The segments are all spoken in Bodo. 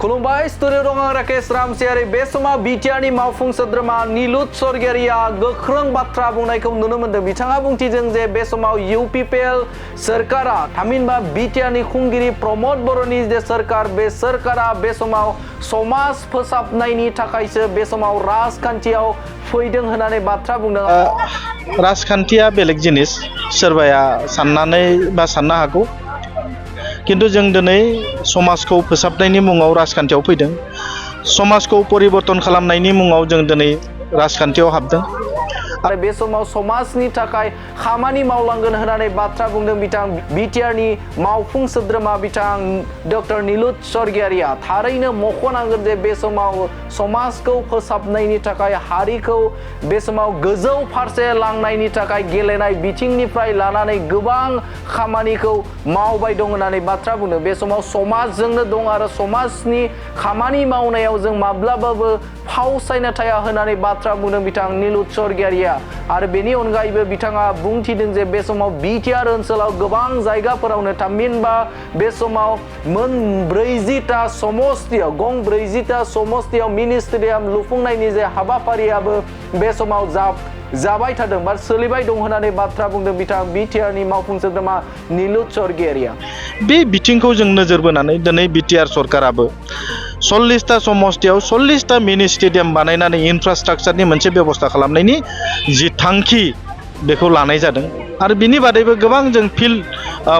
खुलुमबाय स्टुडिअ दं आं राकेश रामसियारि बे समाव बिटिआरनि मावफुं सोद्रोमा निलुत सरगियारिया गोख्रों बाथ्रा बुंनायखौ नुनो मोनदों। बिथाङा बुंथिदों जे बे समाव इउपिपिएल सोरखारा थामहिनबा बिटिआरनि खुंगिरि प्रमद बर'नि जे सोरखार बे सोरखारा बे समाव समाज फोसाबनायनि थाखायसो बे समाव राजखान्थियाव फैदों होननानै बाथ्रा बुंदों। राजखान्थिया बेलेग जिनिस सोरबाया साननानै बा साननो हागौ किन्तु जों दिनै समाजखौ फोसाबनायनि मुङाव राजखान्थियाव फैदों। समाजखौ परिबर्तन खालामनायनि मुङाव जों दिनै राजखान्थियाव हाबदों। आरो बे समाव समाजनि थाखाय खामानि मावलांगोन होननानै बाथ्रा बुंदों बिथां बिटिआरनि मावफुं सोद्रोमा बिथां डक्टर निलुत सरगियारिया। थारैनो मख'नांगोन जे बे समाव समाजखौ फोसाबनायनि थाखाय हारिखौ बे समाव गोजौ फारसे लांनायनि थाखाय गेलेनाय बिथिंनिफ्राय लानानै गोबां खामानिखौ मावबाय दं होननानै बाथ्रा बुंदों। बे समाव समाजजोंनो दं आरो समाजनि खामानि मावनायाव जों माब्लाबाबो फावसायना थाया होननानै बाथ्रा बुंदों बिथां निलुत सरगियारिया। आरो बेनि अनगायैबो बिथाङा बुंथिदों जे बे समाव बिटिआर ओनसोलाव गोबां जायगाफोरावनो थामहिनबा बे समाव मोन 40टा समस्तियाव गं 40टा समस्तियाव मिनि स्टेडियाम लुफुंनायनि जे हाबाफारियाबो बे समाव जाबाय थादों बा सोलिबाय दं होननानै बाथ्रा बुंदों बिथां बिटिआरनि मावफुं सोद्रोमा निलुत सरगियारिया। बे बिथिंखौ जों नोजोर बोनानै दिनै बिटिआर सरकाराबो 40टा समस्तियाव 40टा मिनि स्टेडियाम बानायनानै इनफ्रास्ट्राक्चारनि मोनसे बेबस्था खालामनायनि जि थांखि बेखौ लानाय जादों। आरो बिनि बादैबो गोबां जों फिल्ड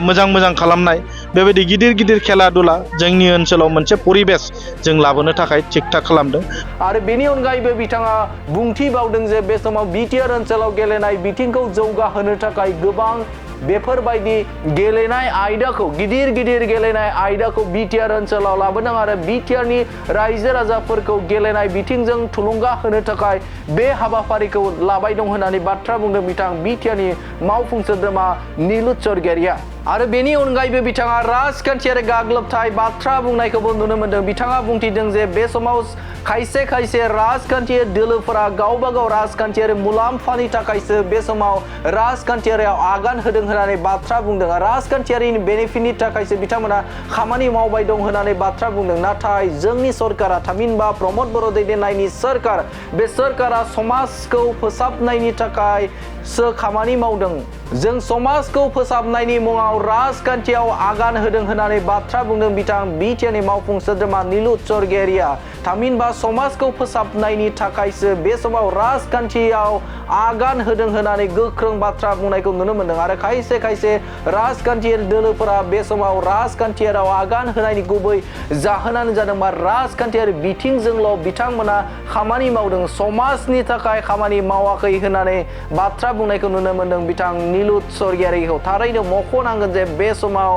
मोजां खालामनाय बेबायदि गिदिर खेला दुला जोंनि ओनसोलाव मोनसे परिबेस जों लाबोनो थाखाय थिक थाक खालामदों। आरो बेनि अनगायैबो बिथाङा बुंथिबावदों जे बे समाव बिटिआर ओनसोलाव गेलेनाय बिथिंखौ जौगाहोनो थाखाय गोबां बेफोरबायदि गेलेनाय आयदाखौ गिदिर गेलेनाय आयदाखौ बिटिआर ओनसोलाव लाबोदों आरो बिटिआरनि रायजो राजाफोरखौ गेलेनाय बिथिंजों थुलुंगा होनो थाखाय बे हाबाफारिखौ लाबाय दं होननानै बाथ्रा बुंदों बिथां बिटिआरनि मावफुं सोद्रोमा निलुत सरगियारिया। आरो बेनि अनगायैबो बिथाङा राजखान्थियारि गाग्लोबथाय बाथ्रा बुंनायखौबो नुनो मोनदों। बिथाङा बुंथिदों जे बे समाव खायसे राजखान्थियारि दोलोफोरा गावबा गाव राजखान्थियारि मुलाम्फानि थाखायसो बे समाव राजखान्थियारियाव आगान होदों होननानै बाथ्रा बुंदों। राजखान्थियारि बेनिफिटनि थाखायसो बिथांमोना खामानि मावबाय दं होननानै बाथ्रा बुंदों। नाथाय जोंनि सरकारा थामहिनबा प्रमद बर' दैदेननायनि सोरखार बे सोरखारा समाजखौ फोसाबनायनि थाखायसो खामानि मावदों। जों समाजखौ फोसाबनायनि मुङाव राजखान्थियाव आगान होदों होननानै बाथ्रा बुंदों बिथां बिटिआरनि मावफुं सोद्रोमा निलुत सरगियारिया। थामहिनबा समाजखौ फोसाबनायनि थाखायसो बे समाव राजखान्थियाव आगान होदों होननानै गोख्रों बाथ्रा बुंनायखौ नुनो मोनदों। आरो खायसे राजखान्थियारि दोलोफोरा बे समाव राजखान्थियाव आगान होनायनि गुबै जाहोनानो जादों मा राजखान्थियारि बिथिंजोंल' बिथांमोना खामानि मावदों समाजनि थाखाय खामानि मावाखै होननानै बाथ्रा बुंनायखौ नुनो मोनदों बिथां निलुत सरगियारिखौ। थारैनो मख'नांगोन जे बे समाव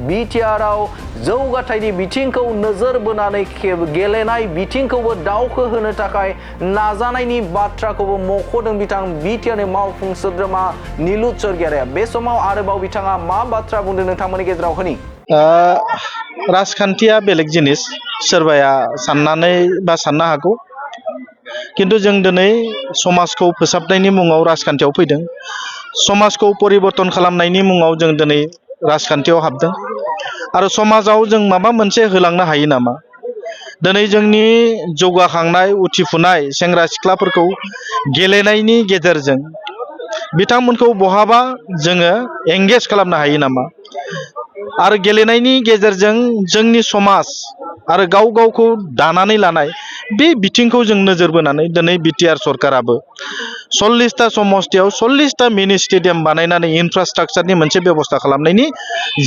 बिटिआरआव जौगाथायनि बिथिंखौ नोजोर बोनानै गेलेनाय बिथिंखौबो दावखोहोनो थाखाय नाजानायनि बाथ्राखौबो मख'दों बिथां बिटिआरनि मावफुं सोद्रोमा निलुत सरगियारिया। बे समाव आरोबाव बिथाङा मा बाथ्रा बुंदों नोंथांमोननि गेजेराव होनि। राजखान्थिया बेलेग जिनिस सोरबाया साननानै बा साननो हागौ किन्तु जों दिनै समाजखौ फोसाबनायनि मुङाव राजखान्थियाव फैदों। समाजखौ परिबर्तन खालामनायनि मुङाव जों दिनै राजखान्थियाव हाबदों। आरो समाजाव जों माबा मोनसे होलांनो हायो नामा? दिनै जोंनि जौगाखांनाय उथिफुनाय सेंग्रा सिख्लाफोरखौ गेलेनायनि गेजेरजों बिथांमोनखौ बहाबा जोङो एंगेज खालामनो हायो नामा? आरो गेलेनायनि गेजेरजों जोंनि समाज आरो गावखौ दानानै लानाय बे बिथिंखौ जों नोजोर बोनानै दिनै बिटिआर सरकाराबो 40टा समस्तियाव 40टा मिनि स्टेडियाम बानायनानै इनफ्रास्ट्राक्चारनि मोनसे बेबस्था खालामनायनि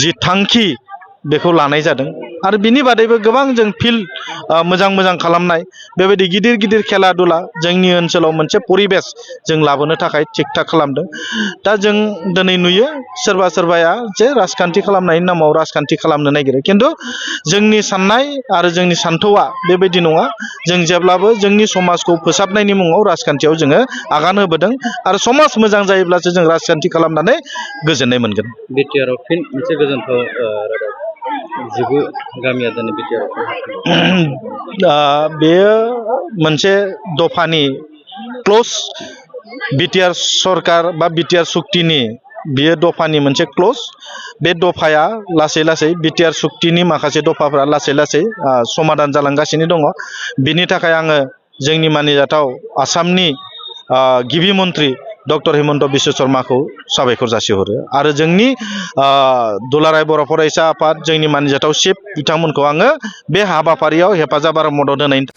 जि थांखि बेखौ लानाय जादों। आरो बिनि बादैबो गोबां जों फिल्ड मोजां खालामनाय बेबायदि गिदिर खेला दुला जोंनि ओनसोलाव मोनसे परिबेस जों लाबोनो थाखाय थिक थाक खालामदों। दा जों दिनै नुयो सोरबाया जे राजखान्थि खालामनायनि नामाव राजखान्थि खालामनो नागिरो किन्तु जोंनि साननाय आरो जोंनि सान्थौआ बेबायदि नङा। जों जेब्लाबो जोंनि समाजखौ फोसाबनायनि मुङाव राजखान्थियाव जोङो आगान होबोदों आरो समाज मोजां जायोब्लासो जों राजखान्थि खालामनानै गोजोननाय मोनगोन। बिटिआरआव फिन मोनसे गोजोनथाव रादाब 9 गामिया दिनै बिटिआरआव बेयो मोनसे दफानि क्ल'ज बिटिआर सरकार बा बिटिआर सुक्तिनि बियो दफानि मोनसे क्लज बे दफाया लासै लासै बिटिआर सुक्तिनि माखासे दफाफ्रा लासै लासै समाधान जालांगासिनो दङ बिनि थाखाय आङो जोंनि मानिजाथाव आसामनि गिबि मन्त्रि डक्टर हिमन्त बिश्व शर्माखौ साबायखर जासिहरो आरो जोंनि दुलाराय बर' फरायसा आफाद जोंनि मानिजाथाव चिफ बिथांमोनखौ आङो बे हाबाफारियाव हेफाजाब आरो मदद होनायनि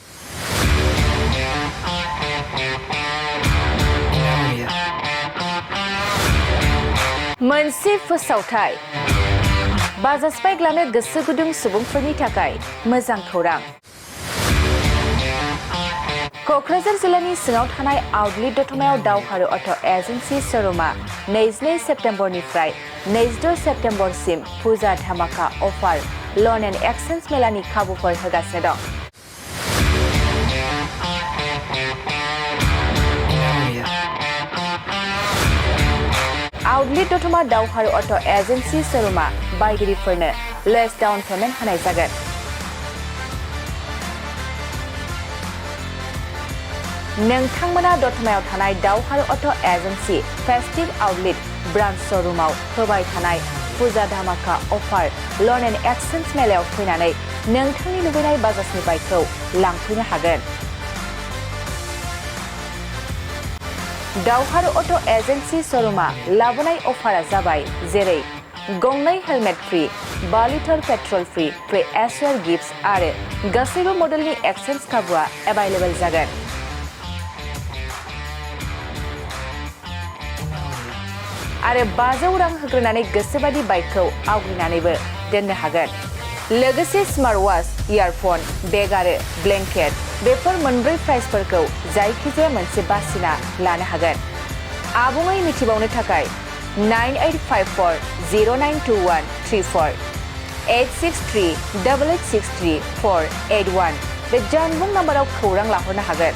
मोनसे फोसावथाय बाजाज बाइक लानो गोसो गुदुं सुबुंफोरनि थाखाय मोजां खौरां क'क्राझार जिल्लानि सिङाव थानाय आउटलेट दतमायाव दावहारु अट' एजेन्सि श'रुमा 22 सेप्तेम्बरनिफ्राय 22 सेप्तेम्बरसिम फुजा धामाका अफार लन एन्ड एक्सचेन्ज मेलानि खाबुफोर होगासिनो दं आउटलेट दतमा दावहारु अट' एजेन्सि श'रुमा बायगिरिफोरनो लेस डाउन पेमेन्ट होनाय जागोन नोंथांमोना दतमायाव थानाय Daoharu auto' agency festive outlet branch श'रुमाव होबाय थानाय फुजा धामाका अफार लन एन्ड एक्सचेन्ज मेलायाव फैनानै नोंथांनि लुबैनाय बाजाजनि बाइकखौ लांफैनो हागोन दावहारु अट' एजेन्सि श'रुमा लाबोनाय अफारा जाबाय जेरै गंनै helmet free 5 litre petrol free एसवेर गिफ्ट्स आरो गासैबो मडेलनि एक्सचेन्ज खाबुआ एभाइलेबल जागोन आरो 500 रां होग्रोनानै गोसोबादि बाइकखौ आवग्रिनानैबो दोननो हागोन लोगोसे स्मार्ट वाच इयारफन बेग आरो ब्लेंकेट बेफोर मोनब्रै प्राइसफोरखौ जायखिजाया मोनसे बासिना लानो हागोन आबुङै मिथिबावनो थाखाय 9854092134 8638863 481 बे जानबुं नाम्बाराव खौरां लाहरनो हागोन